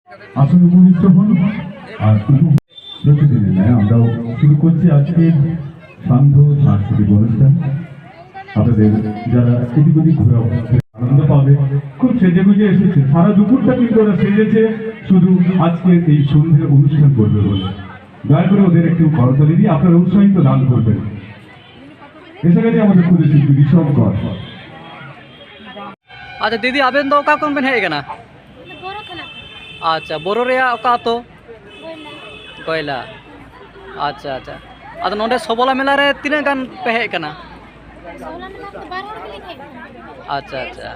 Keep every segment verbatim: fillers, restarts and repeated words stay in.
আসলে উপবিষ্ট হন আর উপভোগ। প্রতিদিনের ন্যায় আমরাও শুরু করছি আজকের সান্ধ্য সাংস্কৃতিক অনুষ্ঠান। আপনাদের যারা এদিক ওদিক ঘোরা আনন্দ পাবে, খুব সেজে গুজে এসেছে, সারা দুপুরটা কিন্তু ওরা সেজেছে শুধু আজকের এই সন্ধ্যের অনুষ্ঠান করবে বলে। দয়া করে ওদের একটু করতালি দিয়ে আপনারা উৎসাহিত দান করবেন। এসে গেছে আমাদের পুলিশ শিল্পী ঋষভ কর। ᱟᱪᱪᱷᱟ ᱫᱤᱫᱤ, ᱟᱵᱮᱱ ᱫᱚ ᱚᱠᱟ ᱠᱷᱚᱱ ᱵᱮᱱ ᱦᱮᱡ ᱟᱠᱟᱱᱟ? ᱵᱳᱨᱳ ᱠᱷᱚᱱᱟᱜ᱾ ᱟᱪᱪᱷᱟ, ᱵᱳᱨᱳ ᱨᱮᱭᱟᱜ ᱚᱠᱟ ᱟᱛᱳ? ᱜᱚᱭᱞᱟ᱾ ᱜᱚᱭᱞᱟ᱾ ᱟᱪᱪᱷᱟ, ᱟᱪᱪᱷᱟ᱾ ᱟᱫᱚ ᱱᱚᱰᱮ ᱥᱚᱵᱚᱞᱟ ᱢᱮᱞᱟ ᱨᱮ ᱛᱤᱱᱟᱹᱜ ᱜᱟᱱ ᱯᱮ ᱦᱮᱡ ᱟᱠᱟᱱᱟ? ᱥᱚᱵᱚᱞᱟ ᱢᱮᱞᱟ ᱨᱮᱫᱚ ᱵᱟᱨ ᱦᱚᱲ ᱜᱮᱞᱤᱧ ᱦᱮᱡ ᱟᱠᱟᱱᱟ᱾ ᱟᱪᱪᱷᱟ, ᱟᱪᱪᱷᱟ᱾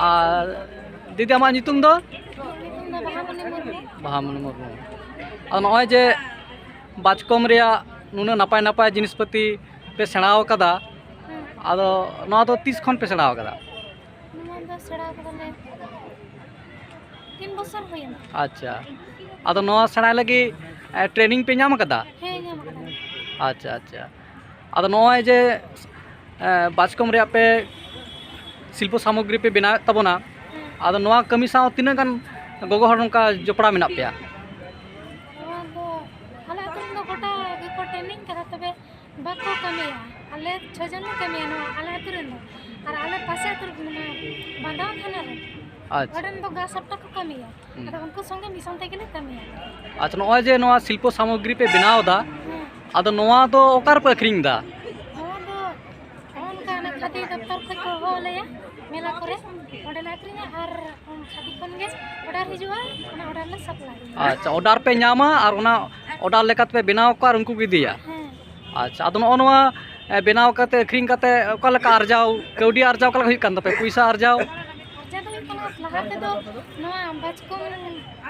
ᱟᱨ ᱫᱤᱫᱤ, ᱟᱢᱟᱜ ᱧᱩᱛᱩᱢ ᱫᱚ? ᱤᱧᱟᱹᱜ ᱧᱩᱛᱩᱢ ᱫᱚ ᱵᱟᱦᱟᱢᱚᱱᱤ ᱢᱩᱨᱢᱩ᱾ ᱵᱟᱦᱟᱢᱚᱱᱤ ᱢᱩᱨᱢᱩ᱾ ᱟᱫᱚ ᱱᱚᱜᱼᱚᱭ ᱡᱮ ᱵᱟᱪᱠᱚᱢ ᱨᱮᱭᱟᱜ ᱱᱩᱱᱟᱹᱜ ᱱᱟᱯᱟᱭ ᱱᱟᱯᱟᱭ ᱡᱤᱱᱤᱥ ᱯᱟᱹᱛᱤ ᱯᱮ ᱥᱮᱬᱟ ᱟᱠᱟᱫᱟ, ᱦᱮᱸ᱾ ᱟᱫᱚ ᱱᱚᱣᱟ ᱫᱚ ᱛᱤᱥ ᱠᱷᱚᱱ ᱯᱮ ᱥᱮᱬᱟ ᱟᱠᱟᱫᱟ? ᱱᱚᱣᱟ ᱫᱚ ᱥᱮᱬᱟ ᱠᱟᱫᱟᱞᱮ ᱛᱤᱱ ᱵᱚᱪᱷᱚᱨ ᱦᱩᱭᱮᱱᱟ᱾ ᱟᱪᱪᱷᱟ, ᱟᱫᱚ ᱱᱚᱣᱟ ᱥᱮᱬᱟᱭ ᱞᱟᱹᱜᱤᱫ, ᱮ, training ᱯᱮ ᱧᱟᱢ ᱟᱠᱟᱫᱟ? ᱦᱮᱸ, ᱧᱟᱢ ᱟᱠᱟᱫᱟᱞᱮ᱾ ᱟᱪᱪᱷᱟ, ᱟᱪᱪᱷᱟ᱾ ᱟᱫᱚ ᱱᱚᱜᱼᱚᱭ ᱡᱮ, ᱮ, ᱵᱟᱪᱠᱚᱢ ᱨᱮᱭᱟᱜ ᱯᱮ ᱥᱤᱞᱯᱚ ᱥᱟᱢᱚᱜᱨᱤ ᱯᱮ ᱵᱮᱱᱟᱣᱮᱫ ᱛᱟᱵᱚᱱᱟ, ᱦᱮᱸ᱾ ᱟᱫᱚ ᱱᱚᱣᱟ ᱠᱟᱹᱢᱤ ᱥᱟᱶ ᱛᱤᱱᱟᱹᱜ ᱜᱟᱱ ᱜᱚᱜᱚ ᱦᱚᱲ ᱱᱚᱝᱠᱟ ᱡᱚᱯᱲᱟᱣ ᱢᱮᱱᱟᱜ ᱯᱮᱭᱟ? ᱱᱚᱣᱟ ᱫᱚ ᱟᱞᱮ ᱟᱹᱛᱩ ᱨᱮᱱ ᱫᱚ ᱜᱚᱴᱟ ᱜᱮᱠᱚ training ᱠᱟᱫᱟ, ᱛᱚᱵᱮ ᱵᱟᱠᱚ ᱠᱟᱹᱢᱤᱭᱟ᱾ ᱟᱞᱮ ᱪᱷᱚ ᱡᱚᱱ ᱞᱮ ᱠᱟᱹᱢᱤᱭᱟ ᱱᱚᱣᱟ ᱟᱞᱮ ᱟᱹᱛᱩ ᱨᱮᱱ ᱫᱚ᱾ ᱟᱨ ᱟᱞᱮ ᱯᱟᱥᱮ ᱟᱹᱛᱩ ᱨᱮ ᱢᱮᱱᱟᱭᱟ, ᱵᱟᱸᱫᱷᱟᱣ ᱛᱷᱟᱱᱟ ᱨᱮ᱾ ᱟᱪᱪᱷᱟ᱾ ᱚᱸᱰᱮᱱ ᱫᱚ ᱜᱟ ᱥᱟᱯᱴᱟ ᱠᱚ ᱠᱟᱹᱢᱤᱭᱟ᱾ ᱦᱩᱸ᱾ ᱟᱫᱚ ᱩᱱᱠᱩ ᱥᱚᱸᱜᱮ ᱢᱤᱫ ᱥᱟᱶ ᱛᱮᱜᱮ ᱞᱮ ᱠᱟᱹᱢᱤᱭᱟ᱾ ᱟᱪᱪᱷᱟ, ᱱᱚᱜᱼᱚᱭ ᱡᱮ ᱱᱚᱣᱟ ᱥᱤᱞᱯᱚ ᱥᱟᱢᱚᱜᱨᱤ ᱯᱮ ᱵᱮᱱᱟᱣ ᱮᱫᱟ, ᱦᱮᱸ᱾ ᱟᱫᱚ ᱱᱚᱣᱟ ᱫᱚ ᱚᱠᱟ ᱨᱮᱯᱮ ᱟᱹᱠᱷᱨᱤᱧ ᱮᱫᱟ? ᱱᱚᱣᱟ ᱫᱚ ᱱᱚᱜᱼᱚ ᱱᱚᱝᱠᱟ ᱚᱱᱟ ᱠᱷᱟᱫᱤ ᱫᱚᱯᱛᱚᱨ ᱠᱷᱚᱱ ᱠᱚ ᱦᱚᱦᱚ ᱟᱞᱮᱭᱟ ᱢᱮᱞᱟ ᱠᱚᱨᱮ, ᱚᱸᱰᱮ ᱞᱮ ᱟᱹᱠᱷᱨᱤᱧᱟ ᱟᱨ ᱠᱷᱟᱫᱤ ᱠᱷᱚᱱ ᱜᱮ order ᱦᱤᱡᱩᱜᱼᱟ, ᱚᱱᱟ order ᱞᱮ supply᱾ ᱟᱪᱪᱷᱟ, order ᱯᱮ ᱧᱟᱢᱟ ᱟᱨ ᱚᱱᱟ order ᱞᱮᱠᱟ ᱛᱮᱯᱮ ᱵᱮᱱᱟᱣ ᱠᱚᱣᱟ ᱟᱨ ᱩᱱᱠᱩ ᱠᱚ ᱤᱫᱤᱭᱟ? ᱦᱮᱸ᱾ ᱟᱪᱪᱷᱟ, ᱟᱫᱚ ᱱᱚᱜᱼᱚ ᱱᱚᱣᱟ, ᱮ, ᱵᱮᱱᱟᱣ ᱠᱟᱛᱮ, ᱟᱹᱠᱷᱨᱤᱧ ᱠᱟᱛᱮ ᱚᱠᱟ ᱞᱮᱠᱟ ᱟᱨᱡᱟᱣ, ᱠᱟᱹᱣᱰᱤ ᱟᱨᱡᱟᱣ ᱚᱠᱟ ᱞᱮᱠᱟ ᱦᱩᱭᱩᱜ ᱠᱟᱱ ᱛᱟᱯᱮᱭᱟ, ᱯᱚᱭᱥᱟ ᱟᱨᱡᱟᱣ? ᱟᱨᱡᱟᱣ ᱫᱚ ᱦᱩᱭᱩᱜ ᱠᱟᱱᱟ, ᱞᱟᱦᱟ ᱛᱮᱫᱚ ᱱᱚᱣᱟ ᱵᱟᱪᱠᱚᱢ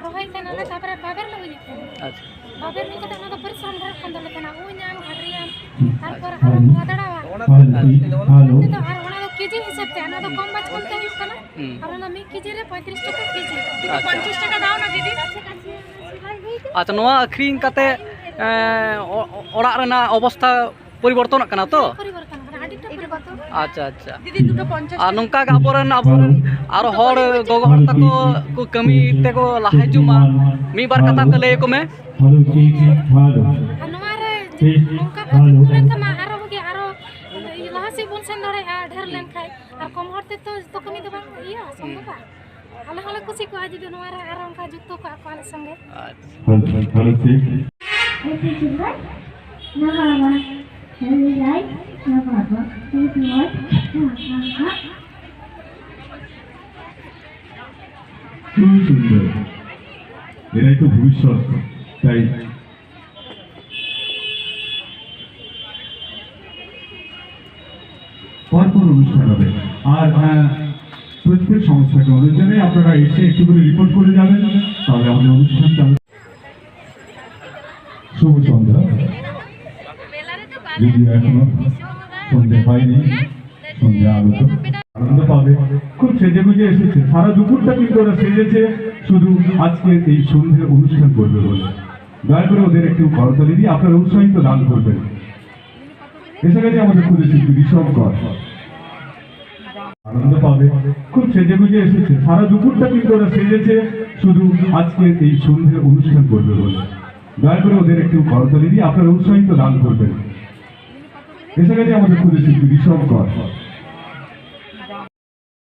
ᱨᱚᱦᱚᱭ ᱛᱟᱦᱮᱱᱟᱞᱮ, ᱛᱟᱨᱯᱚᱨᱮ ᱵᱟᱵᱮᱨ ᱞᱮ ᱩᱧᱮᱫ ᱛᱟᱦᱮᱱᱟ᱾ ᱟᱪᱪᱷᱟ᱾ ᱵᱟᱵᱮᱨ ᱩᱧ ᱠᱟᱛᱮ ᱚᱱᱟ ᱫᱚ ᱯᱚᱨᱤᱥᱨᱚᱢ ᱰᱷᱮᱨᱚᱜ ᱠᱟᱱ ᱛᱟᱞᱮ ᱛᱟᱦᱮᱱᱟ, ᱩᱧᱟᱢ, ᱦᱟᱹᱴᱨᱤᱭᱟᱢ, ᱛᱟᱨᱯᱚᱨ ᱟᱨᱚ ᱱᱚᱣᱟ ᱫᱟᱲᱟᱣᱟ᱾ ᱦᱮᱞᱳ᱾ ᱚᱱᱟ ᱛᱮᱫᱚ ᱟᱨ ᱚᱱᱟ ᱫᱚ ᱠᱮᱡᱤ ᱦᱤᱥᱟᱹᱵ ᱛᱮ, ᱚᱱᱟ ᱫᱚ ᱠᱚᱢ ᱵᱟᱪᱠᱚᱢ ᱛᱮ ᱦᱩᱭᱩᱜ ᱠᱟᱱᱟ᱾ ᱦᱩᱸ᱾ ᱟᱨ ᱚᱱᱟ ᱢᱤᱫ ᱠᱮᱡᱤ ᱨᱮ ᱯᱚᱸᱭᱛᱨᱤᱥ ᱴᱟᱠᱟ ᱠᱮᱡᱤ᱾ ᱟᱪᱪᱷᱟ᱾ ᱯᱚᱸᱪᱤᱥ ᱴᱟᱠᱟ ᱫᱟᱢ ᱚᱱᱟ ᱫᱤᱫᱤ᱾ ᱟᱪᱪᱷᱟ, ᱱᱚᱣᱟ ᱟᱹᱠᱷᱨᱤᱧ ᱠᱟᱛᱮ, ᱮᱸ, ᱚ-, ᱚ-, ᱚᱲᱟᱜ ᱨᱮᱱᱟᱜ ᱚᱵᱚᱥᱛᱷᱟ ᱯᱚᱨᱤᱵᱚᱨᱛᱚᱱᱚᱜ ᱠᱟᱱᱟ ᱛᱚ? ᱯᱚᱨᱤᱵᱚᱨᱛᱚᱱ ᱠᱟᱱᱟ, ᱟᱹᱰᱤᱴᱟ ᱯᱚᱨᱤᱵᱚᱨᱛᱚᱱ᱾ ᱟᱪᱪᱷᱟ, ᱟᱪᱪᱷᱟ᱾ ᱫᱤᱫᱤ, ᱫᱩᱴᱳ ᱯᱚᱧᱪᱟᱥ ᱟᱨ ᱴᱟᱠᱟ᱾ ᱱᱚᱝᱠᱟ ᱜᱮ ᱟᱵᱚᱨᱮᱱ, ᱟᱵᱚᱨᱮᱱ ᱟᱨᱚ ᱦᱚᱲ ᱜᱚᱜᱚ ᱦᱚᱲ ᱛᱟᱠᱚ ᱠᱚ ᱠᱟᱹᱢᱤ ᱛᱮᱠᱚ ᱞᱟᱦᱟ ᱦᱤᱡᱩᱜ ᱢᱟ, ᱢᱤᱫ ᱵᱟᱨ ᱠᱟᱛᱷᱟ ᱠᱚ ᱞᱟᱹᱭ ᱟᱠᱚ ᱢᱮ᱾ Hello, check, hello. ᱟᱨ ᱱᱚᱣᱟ ᱨᱮ ᱪᱮᱠ, ᱱᱚᱝᱠᱟ ᱠᱚ ᱦᱮᱞᱳ᱾ ᱡᱩᱛ ᱞᱮᱱᱠᱷᱟᱱ ᱢᱟ ᱟᱨᱚ ᱵᱷᱟᱜᱮ, ᱟᱨᱚ ᱞᱟᱦᱟ ᱥᱮᱫ ᱵᱚᱱ ᱥᱮᱱ ᱫᱟᱲᱮᱭᱟᱜᱼᱟ, ᱰᱷᱮᱨ ᱞᱮᱱᱠᱷᱟᱱ᱾ ᱟᱨ ᱠᱚᱢ ᱦᱚᱲ ᱛᱮᱫᱚ ᱡᱚᱛᱚ ᱠᱟᱹᱢᱤ ᱫᱚ ᱵᱟᱝ ᱤᱭᱟᱹ ᱥᱚᱢᱵᱷᱚᱵᱟ᱾ ᱟᱞᱮ ᱦᱚᱸᱞᱮ ᱠᱩᱥᱤ ᱠᱚᱜᱼᱟ ᱡᱩᱫᱤ ᱱᱚᱣᱟ ᱨᱮ ᱟᱨᱚ ᱚᱱᱠᱟ ᱡᱩᱠᱛᱚ ᱠᱚᱜᱼᱟ ᱠᱚ ᱟᱞᱮ ᱥᱚᱸᱜᱮ᱾ ᱟᱪᱪᱷᱟ᱾ Hello, hello, check. This is Rai Namava. Hello, Rai Namava. This is what? খুব সুন্দর। এরাই তো ভবিষ্যৎ, তাই পরপর অনুষ্ঠান হবে। আর আহ, প্রত্যেক সংস্থাকে অনুরোধ জানাই, আপনারা এসে একটু করে রিপোর্ট করে যাবেন, তাহলে আমাদের অনুষ্ঠান চালু। শুভ সন্ধ্যা। যদিও এখনো সন্ধ্যে হয়নি, সন্ধ্যা আগত। আনন্দ পাবে। খুব সেজে গুজে এসেছে, সারা দুপুরটা কিন্তু ওরা সেজেছে শুধু আজকে এই সন্ধ্যের অনুষ্ঠান করবে বলে। দয়া করে ওদের একটু করতালি দিয়ে আপনারা উৎসাহিত দান করবেন। এসে গেছে আমাদের ক্ষুদে শিল্পী ঋষভ কর। আনন্দ পাবে। খুব সেজে গুজে এসেছে, সারা দুপুরটা কিন্তু ওরা সেজেছে শুধু আজকে এই সন্ধ্যের অনুষ্ঠান করবে বলে। দয়া করে ওদের একটু করতালি দিয়ে আপনারা উৎসাহিত দান করবেন। এসে গেছে আমাদের ক্ষুদে শিল্পী ঋষভ কর।